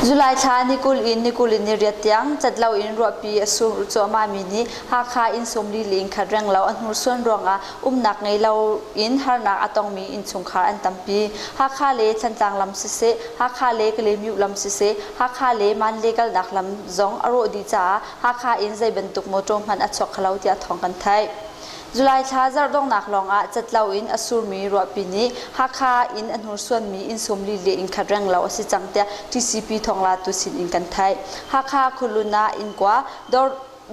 July thla ni 20 in ni 28 tiang cat loin ruahpi a sur cuahmahmi nih Hakha inn 40 le inn khat renglo a hnursuan ruangah umnak ngei loin harnak a tongmi innchungkhar an tampi. Hakha le Thantlang lam siseh, Hakha le Kalaymyo lam siseh, Hakha le Manle kalnak lam zong a rawh dih caah Hakha in zei bantuk motor hmanh a chuak kho lo tiah thawng kan theih. July thla zarh donghnak lawngah catlo in a surmi ruahpi nih Hakha in a hnursuanmi inn 40 le inn khat renglo a si cang tiah TCP thawnglatu sinin kan theih. Hakha khualun ah inn kua,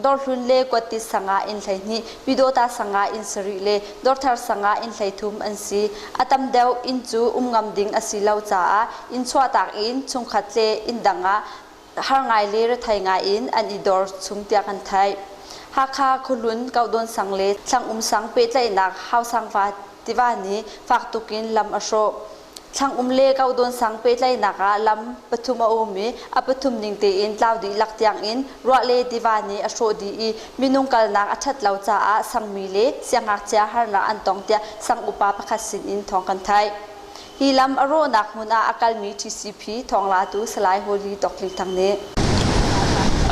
Dawrhlun le Kuattit sang ah inn 12, Pyidawta sang ah inn sarih le Dawrthar sang ah inn 13 an si. A tam deuh inn cu um ngam ding a si lo caah inn chuahtak in chungkhat le inn dang ah har ngai le rethei ngai in an i dor chung tiah kan theih. Hakha khuahlun Kohdawn sang le Thlangum sang pehtlaihnak Hausangva tiva nih fak tukin lam a hrawh. Thlangum le Kohdawn sang pehtlaihnak ah lam pathum a um i a pathum ning tein tlau dihlak tiangin ruah le tiva nih a hrawh dih i minung kalnak a ṭhat lo caah sangmi le siangngakchia harnak an tong tiah sang upa pakhat sinin thawng kan theih. Hi lam a rawhnak hmun ah a kalmi TCP thawnglatu Salai Holy Tawkli Thang nih.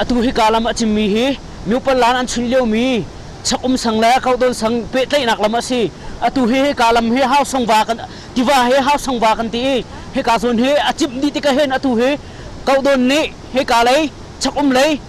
Atu hika lam a cimmi hi Myupalan an chunh liomi Chakum sang le Kaudawn sang pehtlaihnak lam a si. Atu hi hika lam hi Hau Sangva kan tiva hi Hau Sangva kan ti i hika zawn hi a cimh dih tikah hin atu hi Kaudawn nih hika lei Chakum lei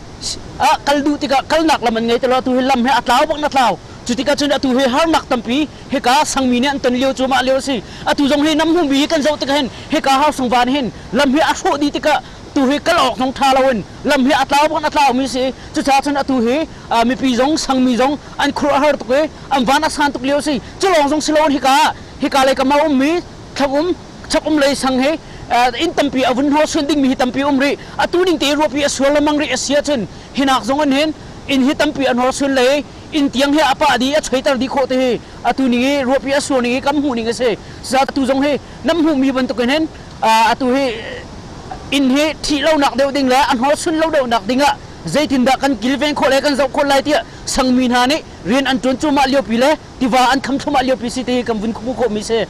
ah kal duh tikah kalnak lam an ngei ti lo atu hi lam hi a tlau bak na tlau. Cu tikah cun atu hi harnak tampi hika sangmi nih an ton lio cu mah lio a si atu zong hi nam hmumi hi kan zoh tikah hin hika hau sangvan hin lam hi a hrawh dih tikah tu hi kal awk zong tha loin lam hi a tlau bak a tlau mi si cucaah cun atu hi mipi zong sangmi zong an khuruah har tuk i an van a san tuk lio si cu lawng zong si loin hika hika lei kam ah ummi thlangum chakum lei sang hi inn tampi a vun hnaw suan dingmi hi tampi um rih atu ning te ruapi a sual lamang rih a si ahcun hinak zong an hin inn hi tampi a hnaw suan lei inn tiang hi a pah dih a choiter dih khawh te hi atu ning i ruahpi a sur ning i kan hmuh ning a si atu zong hi nam hmuhmi bantukin hin atu hi inn hi thih lonak deuh ding le a hnawsun lo deuhnak ding ah zeitindah kan kilven khawh le kan zoh khawh lai tiah sangmi hna nih rian an ṭuan cuahmah liopi le tiva an kham thluahmah liopi si ti kan vun hmuh khawhmi si.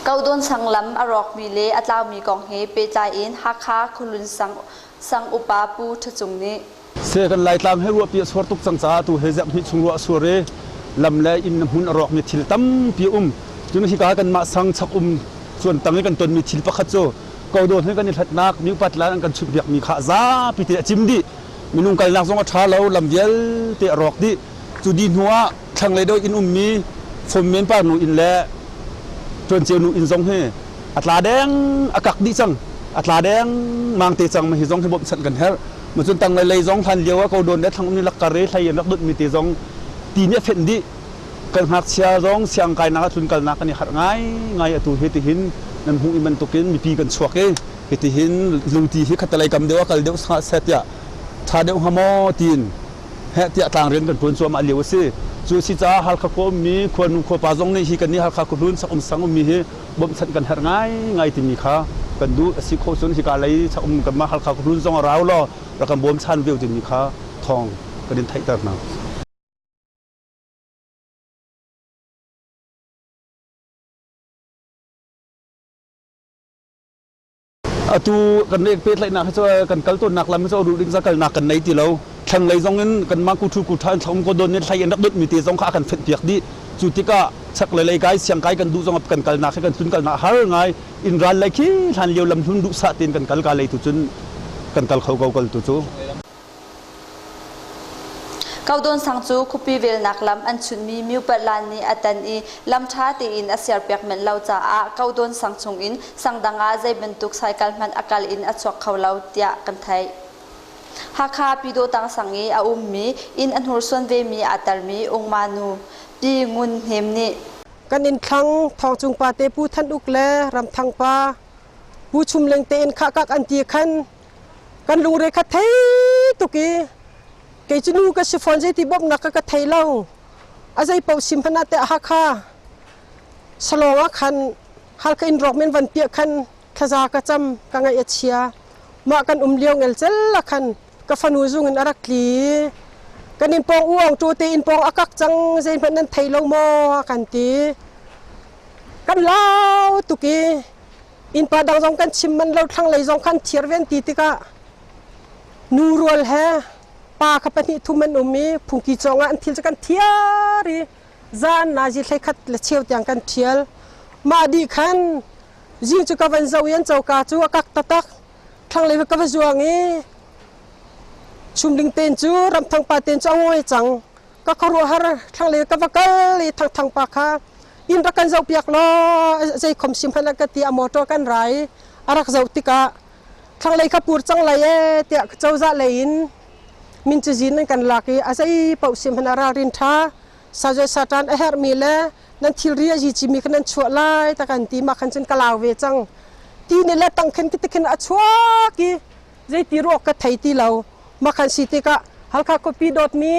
Kohdawn sang lam a rawkmi le a tlaumi kong he pehtlai in Hakha Khualun sang, sang upa Pu Ṭha Cung nih Se kan Laitlang he ruahpi a suar tuk cang caah tu he zerhhnih chung ruah a suar i lam le inn hmun a rawkmi thil tampi a um. Cun hika kanmah sang chak um cuan tang i kan tonmi thil pakhat cu kodawn he kan i hlatnak miupat lan an kan chunhpiakmi kha zapi te a cim dih. Minung kalnak zong a ṭha lo, lam vialte a rawk dih. Cu dih hnu ah thlanglei deuh inn ummi Fommen par nu inn le Ṭuanceu nu inn zong hi a tla deng a kak dih cang. A tla deng mang te cang ma hi zong hi bawmhchanh kan herh. Macun tanglei lei zong hlan lio ah ko dawn le thlang um ni lakkar i hlei in rak dut mi te zong ti nih a fenh dih. Kan ngakchia zong siang kainak ah tlun kalnak kan i harh ngai ngai atu hi tihin nan hmuh i bantukin mipi kan chuak i hitihin lungti hi khatalei kam deuh ah kal deuh seh tiah ṭha deuh hnga maw tiin heh tiah tlangrian kan ṭuan cuahmah lio a si. Cu a si caah Halkha khua ummi khuanu khuapa zong nih hi kan nih Halkha khuahlun sak um sang ummi hi bawmhchanh kan herh ngaingai timi kha kan duh. A si khawh cun hika lei sak um kanmah Halkha khuahlun zong a rau law rak kan bawmchan ve timi kha thawng kan in theihter hna. Atu kan pehtlaihnak hi cu kan kal tawnnak lam hi cu duh ding za kalnak kan nei ti lo. Thlanglei zong in kanmah kuthu kutha in thlong ko don in thlai in rak dot mi te zong kha a kan fenh piak dih. Cu tikah chaklei lei kai siang kai kan duh zong kan kalnak hi kan tlun kalnak har ngai in ral lei khi hlan lio lam hlun duh sah tein kan kal ka lei tu cun kan kal kho ko kal tu cu. Kohdawn sang cu khuapi velnak lam an chunhmi Myupatlan nih a tan i lam ṭha tein a serpiak manh lo caah Kohdawn sang chungin sang dang ah zei bantuk saikal hmanh a kal in a chuak kho lo tiah kan theih. Hakha Pyidawtang sang i a ummi inn a hnursuan vemi aa telmi Ungma nu Pi Ngun Hnem nih Kan inn thlang Thawngcung pa te Pu Than Uk le Ramthang pa Pu Chum Leng te in khahkak an ti khan Kan lungre kha thei tuk i kei cu nu ka si fawn zeiti bawmhnak ka ka thei lo. A zei paoh sim hmanh ah teh Hakha. Salawng ah khan Halkha inn rawk men van piah khan thlaza ka cam ka ngaih a chia. Mah kan um lio ngelcel ah khan ka fanu zung in a rak tli. Kan inn pawng uang tu te inn pawng a kak cang zeihmanh nan thei lo maw a kan ti. Kan lau tuk i innpa dang zong kan chim man lo thlanglei zong khan thiar ven ti tikah nu rual he pa kha pahnih thum an um i phungki cawng ah an thil cu kan thiar i zan nazi hlei khat le cheu tiang kan thial mah dih khan zing cu ka van zo i an coka cu a kak taktak thlanglei ka va zuang i chumding ten cu ramthang pa ten cu a ngawi cang ka khuaruahhar thlanglei ka va kal i thangthang pa kha inn rak kan zohpiak law zei khom sim hmanh ka ti a motor kan rai a rak zoh tikah thlanglei kha pur cang lai e tiah cozah lei in min cazin an kan lak i a zei paoh sim hmanh a ralrin ṭha sajoi satan a herhmi le nan thilri a zici mi kha nan chuah lai ta kan ti ma khan cun ka lau ve cang ti ni le tang khin khin a chuak i zeiti ruak ka thei ti lo ma khan si tikah Halkha khuapi dawtmi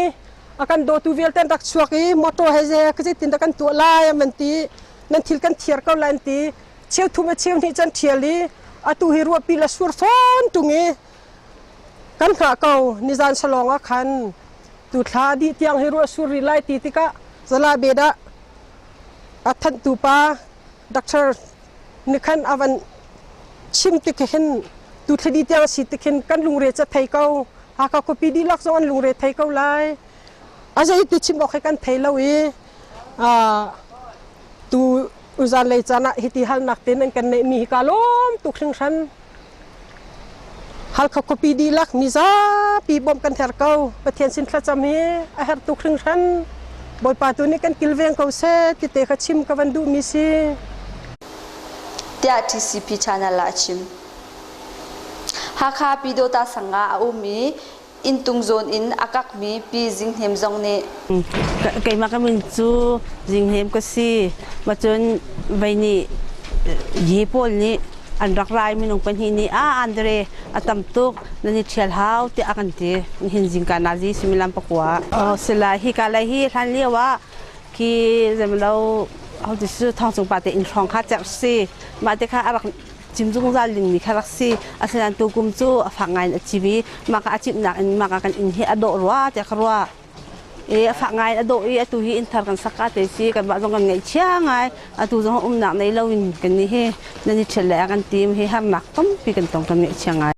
a kan dawtu vialte an rak chuak i motor he ze ka zeitin dah kan tuah lai an ti nan thil kan thiar ko lai an ti cheu thum a cheu hnih can thial i atu hi ruahpi la sur fawn tung i kan hngah ko nizan salawng ah khan tu thla dih tiang hi ruah sur rih lai ti tikah zala bed ah a thanhtu pa doctor nih khan a van chim tik hin tu thla dih tiang si tik hin kan lungre ca thei ko Hakha khuapi dihlak zong an lungre thei ko lai a zei ti chim awk he kan thei lo i tu uzan lei caan ah hiti halnak te nan kan neih mi hi ka lawm tuk hringhran Halkha khuapi dihlak mizapi bawmh kan herh ko Pathian sin thlacam hi a herh tuk hringhran Bawipa tu nih kan kilveng ko seh ti te kha chim ka van duh mi si tiah TCP channel ah a chim. Hakha Pyidawta sang ah a um i inntung zawn in a kakmi Pi Zing Hnem zong nih Keimah ka min cu Zing Hnem ka si. Macun vei nih ye pawl nih an rak rai minung pahnih nih ah Andre a tam tuk nan i ṭhial hau tiah a kan ti. Nihin zingka nazi suimilam pakua. Oh, sila hi ka lai hi hlan lio ah khi zemlo ho ti su thong cung pa te inn hrawng kha cerh si. Mah te kha a rak cim zungzal dingmi kha rak si. Asinain tukum cu a fak ngai in a cim i mah ka a cimhnak in mah ka kan inn hi a dawh rua tiah ka ruah. I a fak ngai in a dawh i atu hi inn thar kan sak ka te si kanmah zong kan ngaihchia ngai. Atu zong umnak nei lo in kan nih hi nan i ṭhial le a kan tim hi harnak tampi kan tong kan ngaihchia ngai.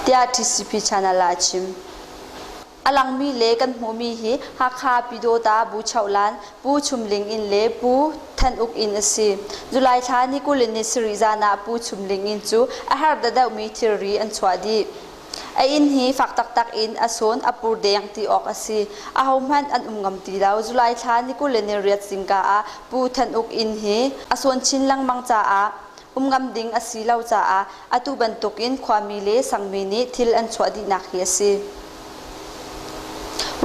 Tiah TCP channel ah a chim. A langmi le kan hmuhmi hi Hakha Pyidawta Bu Chohlan, Pu Chum Ling inn le Pu Than Uk inn a si. July thla ni 20 ni sarih zan ah Pu Chum Ling inn cu a har deuhmi thilri an chuah dih. A inn hi fak taktak in a sawn a pur deng ti awk a si. Ahohmanh an um ngam ti lo. July thla ni 28 zingka ah Pu Than Uk inn hi a sawn chin lengmang caah um ngam ding a si lo caah atu bantukin khuami le sangmi nih thil an chuah dihnak hi a si.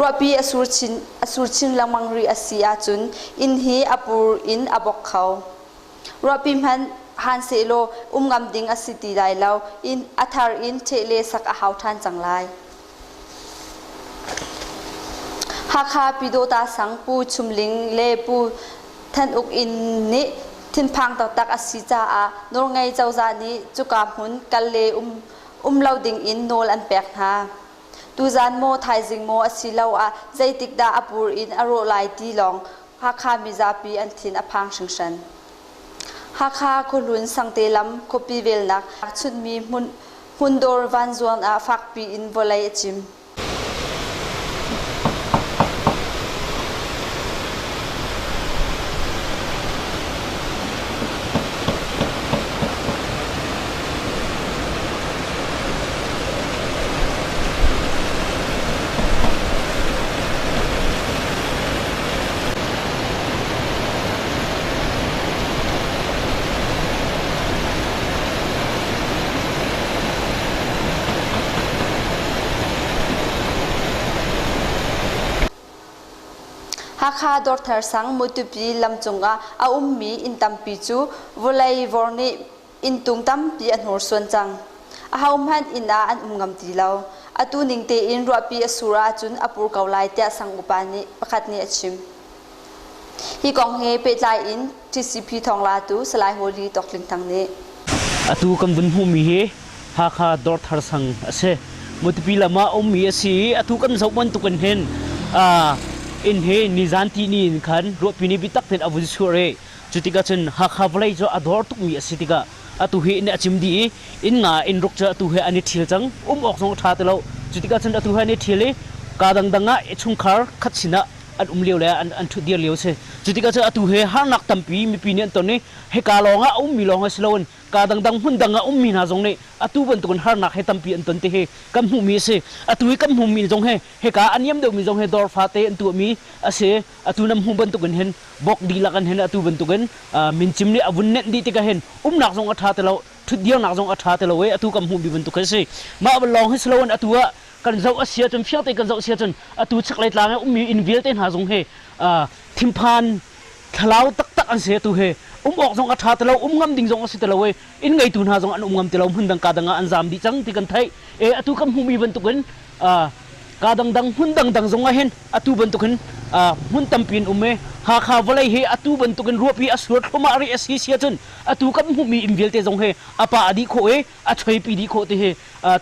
Ruahpi a sur chin, a sur chin lengmang rih a si ahcun inn hi a pur in a bok kho. Ruahpi hmanh han sehlaw um ngam ding a si ti lai lo. Inn a thar in ṭheh le sak a hau ṭhan cang lai. Hakha Pyidawta sang Pu Chum Ling le Pu Than Uk Inn nih thinphang taktak a si caah nawlngei cozah nih cuka hmun kal le um, um lo ding in nawl an pek hna. Tuzan maw thaizing maw asiloah zeitik dah a pur in a rawh lai ti lawng Hakha mizapi an thin a phang hringhran. Hakha khuahlun Sangte lam khuapi velnak chunhmi hmun hmundawr vanzuang ah fakpi in vawlei a cim. Hakha Dawrthar sang Mutupi lam cungah a ummi inn tampi cu vawlei vor nih inntung tampi a hnursuan cang. Ahohmanh inn ah an um ngam ti lo. Atu ning tein ruahpi a sur ahcun a pur ko lai tiah sang upa nih pakhat nih a chim. Hi kong he pehtlai in TCP thawnglatu Salai Holy Tawk Tling Thang nih. Atu kan vun hmuhmi hi Hakha Dawrthar sang a si. Matupi lam ah ummi a si i atu kan zoh bantukin hin inn hi nizan tihni in khan ruahpi nih biatak tein a vun sur i cutikah cun Hakha vawlei cu a dawr tukmi a si tikah atu hi inn a cim dih i inn nga inn ruk cu atu hi an i ṭhil cang. Um awk zong a ṭha ti lo. Cutikah cun atu hi an i ṭhil i kaa dangdang ah chungkhar khat sinah an um lio le an ṭhut dir lio a si. Cutikah cun atu hi harnak tampi mipi nih an ton i hika lawng ah a ummi lawng hi si loin kaa dangdang hmun dang ah ummi hna zong nih atu bantukin harnak hi tampi an ton ti hi kan hmuhmi a si. Atu hi kan hmuhmi zong hi hika a niam deuhmi zong hi dawr fate an tuahmi a si. Atu nan hmuh bantukin hin bok dihlak in hin atu bantukin mincim nih a vun nenh dih tikah hin umnak zong a ṭha ti lo, ṭhutdirnak zong a ṭha ti lo i atu kan hmuhmi bantuk hi a si. Mah lawng hi si loin atu ah kan zoh a si ahcun fiang tein kan zoh a si ahcun atu chaklei tlang i ummi inn vialte hna zong hi thinphan thlalau taktak an si. Atu hi um awk zong a ṭha ti lo, um ngam ding zong a si ti lo i inn ngeitu hna zong an um ngam ti lo, hmun dang ka dang ah an zaam dih cang ti kan theih. E atu kan hmuhmi bantukin ka dangdang hmun dangdang zong ah hin atu bantukin hmun tampi in um i Hakha vawlei hi atu bantukin ruahpi a sur thluahmah rih a si si ahcun atu kan hmuhmi inn vialte zong hi a pa a dih khawh i a choipi dih khawh ti hi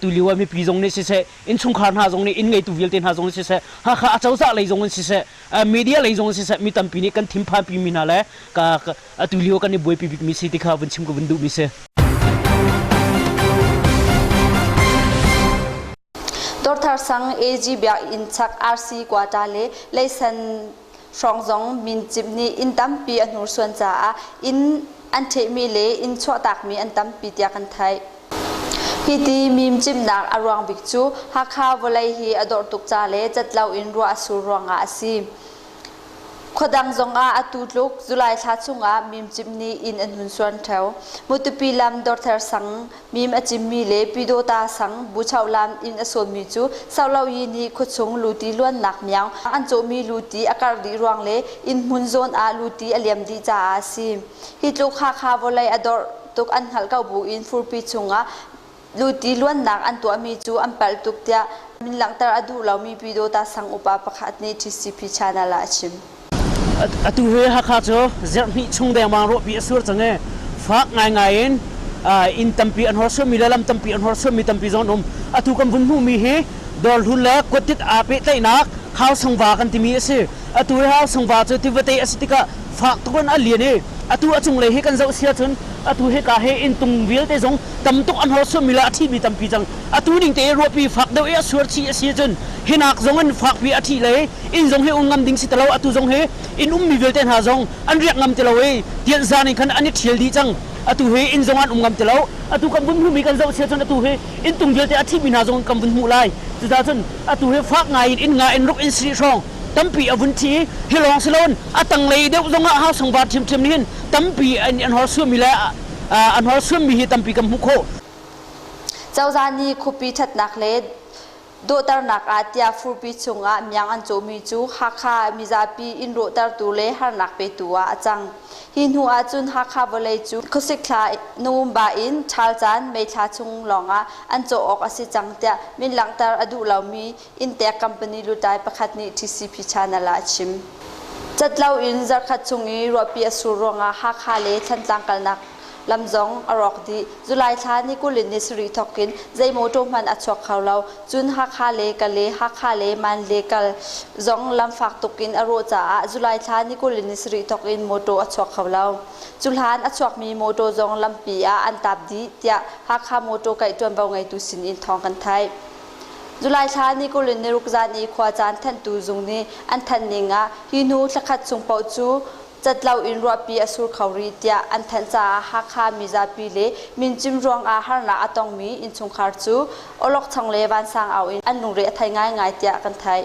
tu lio ah mipi zong nih siseh innchungkhar hna zong nih inn ngeitu vialte hna zong nih siseh Hakha acozah lei zong in siseh media lei zong in siseh mi tampi nih kan thinphanpi mi hna le ka atu lio kan i buaipi bikmi si ti kha vun chim ka vun duhmi si. Dawrthar sang AG biakinn chak RC Quata le Leisan hrawng zong mincimh nih inn tampi a hnursuan caah inn an ṭhehmi le inn chuahtakmi an tampi tiah kan theih. Hiti mimcimhnak a ruang bik cu Hakha vawlei hi a dawr tuk ca le cat loin ruah a sur ruangah a si. Khuadang zongah atu tluk July thla chungah mimcimh nih inn an hun suan ṭheo. Matupi lam Dawrther sang mim a cimmi le Pyidawta sang Buchoh lam inn a sawnmi cu Sauloyi nih khuachung luti luannak miang an cawhmi luti a karh dih ruang le inn hmun zawn ah luti a liam dih caah a si. Hi tluk Hakha vawlei a dawr tuk an hngalh ko buin furpi chungah luti luannak an tuahmi cu an palh tuk tiah min langhter a duh lomi Pyidawta sang upa pakhat nih TCP channel ah a chim. Atu hi Hakha cu zerhhnih chung dengmang ruahpi a sur cang i fak ngaingai in inn tampi an horsuammi le lam tampi an horsuammi tampi zong an um. Atu kan vun hmuhmi hi Dawrhlun le Kuattit aa pehtlaihnak Hausangva kan timi a si. Atu hi Hausangva cu tivate a si tikah fak tuk in a lian i atu a cunglei hi kan zoh si ahcun atu hika hi inntung vialte zong tam tuk an horsuammi le a thimi tampi cang. Atu ning te i ruahpi fak deuh i a sur chih a si ahcun hinak zong in fakpi a thih le inn zong hi um ngam ding si ti lo. Atu zong hi inn ummi vialte hna zong an riak ngam ti lo i tianzan in khan an i ṭhial dih cang. Atu hi inn zong an um ngam ti lo. Atu kan vun hmuhmi kan zoh si ahcun atu hi inntung vialte a thimi hna zong kan vun hmuh lai. Cucaah cun atu hi fak ngai in inn nga in ruk in sarih hrawng tampi a vun thi i hi lawng si loin a tanglei deuh zong ah hausangvar ṭhiamṭhiam nih hin tampi an horsuammi le an horsuammi hi tampi kan hmuh khawh. Cozah nih khuapi ṭhatnak le dawhternak ah tiah furpi chungah miang an cawhmi cu Hakha mizapi inn rawhtertu le harnak petu ah a cang. Hi hnu ahcun Hakha vawlei cu khuasik thla November in ṭhal caan May thla chung lawngah an cawh awk a si cang tiah min langhter a duh lomi inntek company lutlai pakhat nih TCP channel ah a chim. Cat loin zarkhat chung i ruahpi a sur ruangah Hakha le Thantlang kalnak lam zong a rawk dih. July thla ni 20 in ni sarih thawk in zei mawṭaw hmanh a chuak kho lo. Cun Hakha le Kale, Hakha le Manle kal zong lam fak tuk in a rawh caah July thla ni 20 in ni sarih thawk in mawṭaw a chuak kho lo. Cu hlan a chuakmi mawṭaw zong lampi ah an taap dih tiah Hakha mawṭaw kaih ṭuanvo ngeitu sin in thawng kan theih. July thla ni 20 in ni ruk zan i khuacaan thanhtu zung nih an thanh ning ah hi hnu thlakhat chung paoh cu cat loin ruahpi a sur kho rih tiah an thanh caah Hakha mizapi le mincim ruangah harnak a tongmi innchungkhar cu awlokchong le vansang au in an lungre a thei ngaingai tiah kan theih.